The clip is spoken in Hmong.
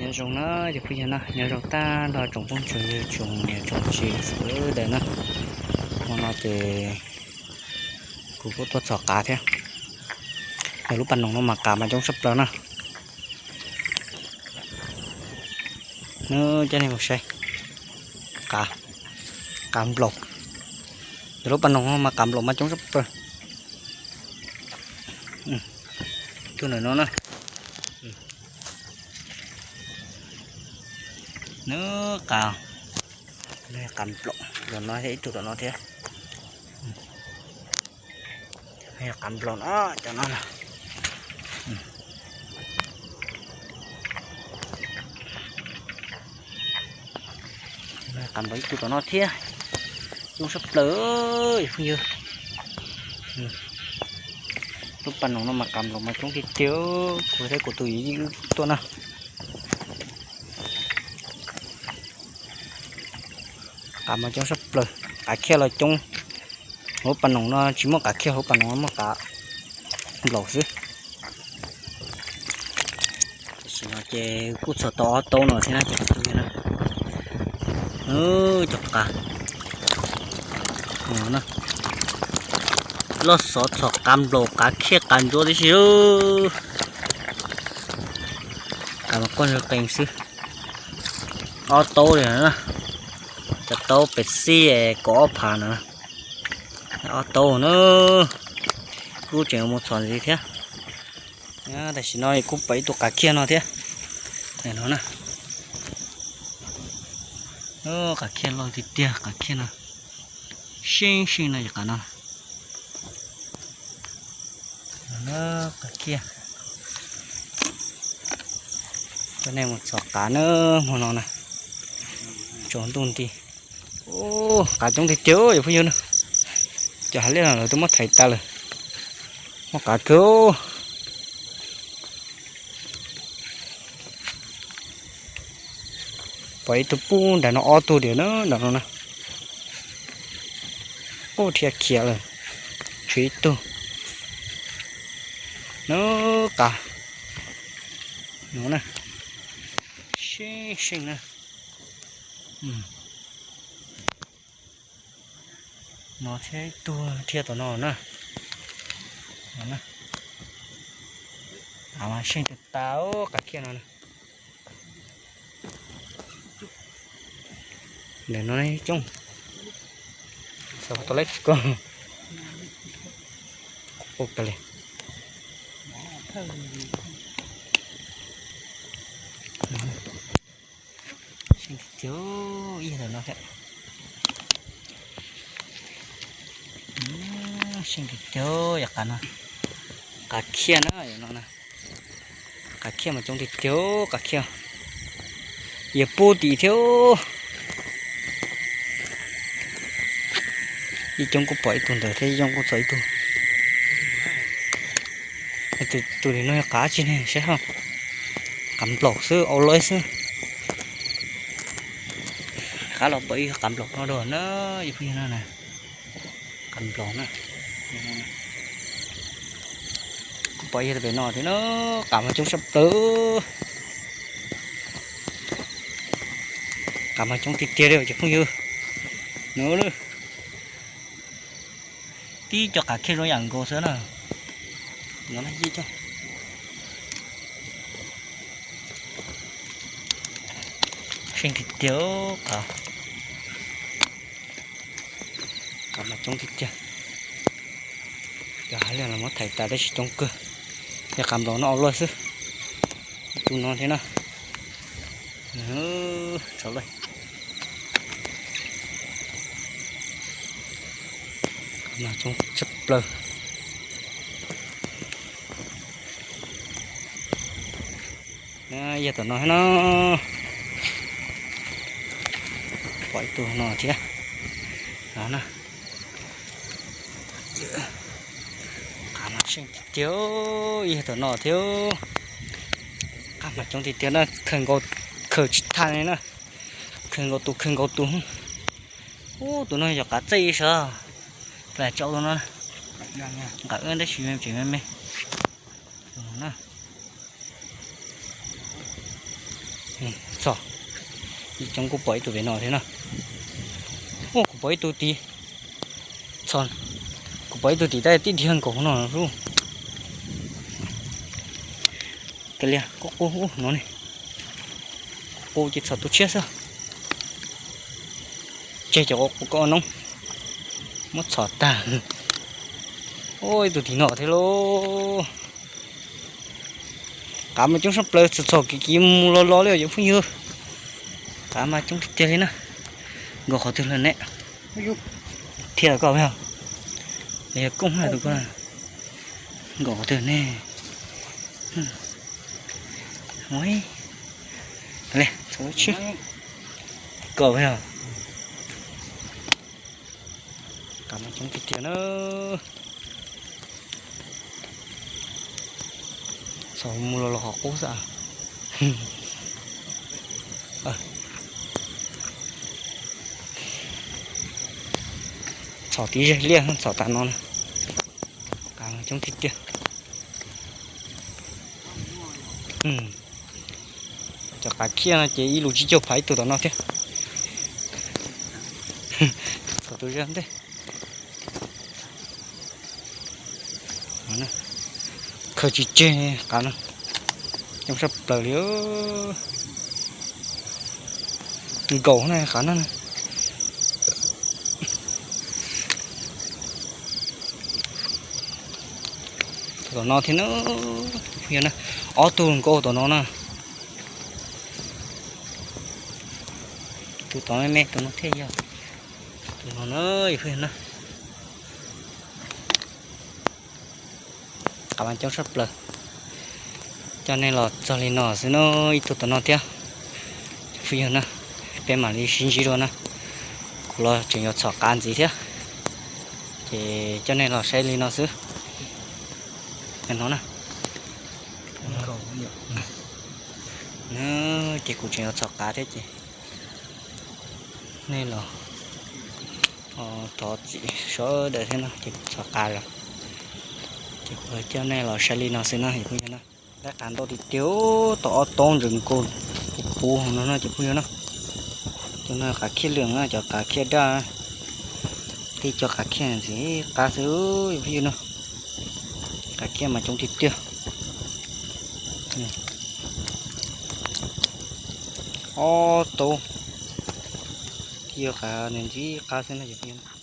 Nyob zoo na cov phooj ywg na, nyob zoo tag nrho tsoom phooj tsoom ywg tsoom niam tsoom txiv sawv daws na. Hmo no ces kuv kuj tuaj txhom qav thiab. Yog lub pas noog no mas qav mas coob tshaj plaws na. Nws coj nej mus saib, qav, qav nplaum. Yog lub pas noog no mas qav nplaum mas coob tshaj plaws. Tus ntawm no na, nws qav, qav nplaum, no ib tug tom no thiab. Qav nplaum no, cov no na. Qav nplaum ib tug tom no thiab. Coob tshaj plaws phooj ywg. Lub pas noog no mas qav nplaum mas coob tiag tiag. Kuv thiab kuv tus yij wb tuaj na. Qav mas coob tshaj plaws, qav khiaj los coob. Hauv pas noog no tsis muaj qav khiaj, hauv pas noog no muaj qav nplaum xwb. Tam sim no ces kuj txhom tau ob taub no thiab na cov phooj ywg na. Cov qav no, loj xov txhom qav nplaum qav khiaj qav ntsuab tib si. Qav mas quaj ntswg qees xwb. Ob taub li na, cov taub pem xij kaum ob phav na. Ob taub na, kuj tseem mus txhom ntxiv thiab. Tam sim no kuj pom ib tug qav khiaj no thiab. No na, qav khiaj loj tiag tiag, qav khiaj no seej seej no yog qav no. Qav khiaj, coj nej mus txhom qav na, hmo no na, tsaus ntuj nti. Qav coob tiag tiag yog phooj ywg na. Cov hav liaj no lawv twb muab thaiv tas lawm, muaj qav kawg. Pom ib tug pub nram no ob tug diam na, nram no na. Ub, dhia khiav lawm, tshuav ib tug. No, qav no na, seej seej na. No thiab ib tug dhia tom no na. Qav mas seej tas tas, qav khiaj no. Ntawm no coob, xav tau leb ko. Ua ka li. Seej tiag tiag, ib yam ntawm no thiab. Seej tiag tiag yog qav no. Qav khiaj na, no na. Qav khiaj mas coob tiag tiag, qav khiaj. Yog pub tim thiab. Ib coob kuj pom ib tug ntawd thiab, ib coob kuj txhom ib tug. Tus, tus no yog qav tsi ne saib ho. Qav nplaum xwb, au lawm xwb. Rov qab los pom ib qav nplaum no dua na, ib phooj ywg na. Qav nplaum na. Kuj pom ib tug pem no thiab na, qav mas coob sab plaws. Qav mas coob tiag tiag li cov phooj ywg. No na, tib co qav khiaj zoo yam nkaus xwb na. No na, ib co. Seej tiag tiag, qav, qav mas coob tiag tiag. Cov hav liaj los muab thaiv tas tab sis coob kawg. Yog qav nplaum no au luaj xwb. Tus no thiab na. Tsov lawm. Qav mas coob tshaj plaws. Yog tom no thiab no. Pom ib tug no thiab. No na. Qav mas seej tiag tiag, yog tom no thiab. Qav mas coob tiag tiag na, khaws nkaus, khaws tsis tag li na. Khaws nkaus tus, khaws nkaus tus. Ub, tus no yog qav txaij sav. Plas tsau tus no. Nqa wb tab sis tseem me me. Tus no na. Txog, ib coob kuj pom ib tug pem no thiab na. Ua kuv pom ib tug tim, txog, kuv pom ib tug tim tab tib dhia nkaus no lub. Kav liam, qub qub no ne, qub ces txhom tus tshiab xwb. Tseg cov qub qub koj noob, muab txhom tag. Ua ib tug tim no thiab lauj. Qav mas coob sab plaws, txhom txhom kiv kiv mus los los li os cov phooj ywg. Qav mas coob tiag tiag li na. Nkaum qhov twg lawm ne? Thiaj koj yog, yog koob hais tus koj. Nkaum qhov twg ne? Ua li, txhom lub tshiab. Koj yog, qav mas coob tiag tiag na. Txhom mus los los qhov qub xwb. Txhom tib zej liaj, txhom tas no na. Qav coob tiag tiag. Cov qav khiaj no ces ib lus tsib caug phav ib tug tom no thiab. Txhom tus zej ntej. Khaws tsis tseg qav no, coob sab plaws li. Nkaum na qav no. Tom no thiab na, phooj ywg na, ob tug nkaus tom no na. Tus tom me me tus no thiaj yog tus no na, phooj ywg na. Qav mas coob sab plaws. Coj nej los txog li no xwb na, ib tug tom no thiab. Phooj ywg na, peb mam li sib ntsib dua na. Kuv los tseem yuav txhom qav ntxiv thiab, ces coj nej los saib li no xwb. No na, ces kuv tseem yuav txhom qav thiab ces nej los thov txim sawv daws thiab no ces kuv txhom qav lawm. Ces kuv coj nej los saib li no xwb na, phooj ywg na. Lab qav ntau tiag tiag, tau ob toob ntsees nkaus, puv puv no no ces phooj ywg na. Cov no qav khiaj lwm na, cov qav khiaj daj, tib co qav khiaj ntxiv qab xwb phooj ywg na. Qav khiaj mas coob tiag tiag. Ob toob, tib co qav ntxiv qab xwb no ces phooj ywg na.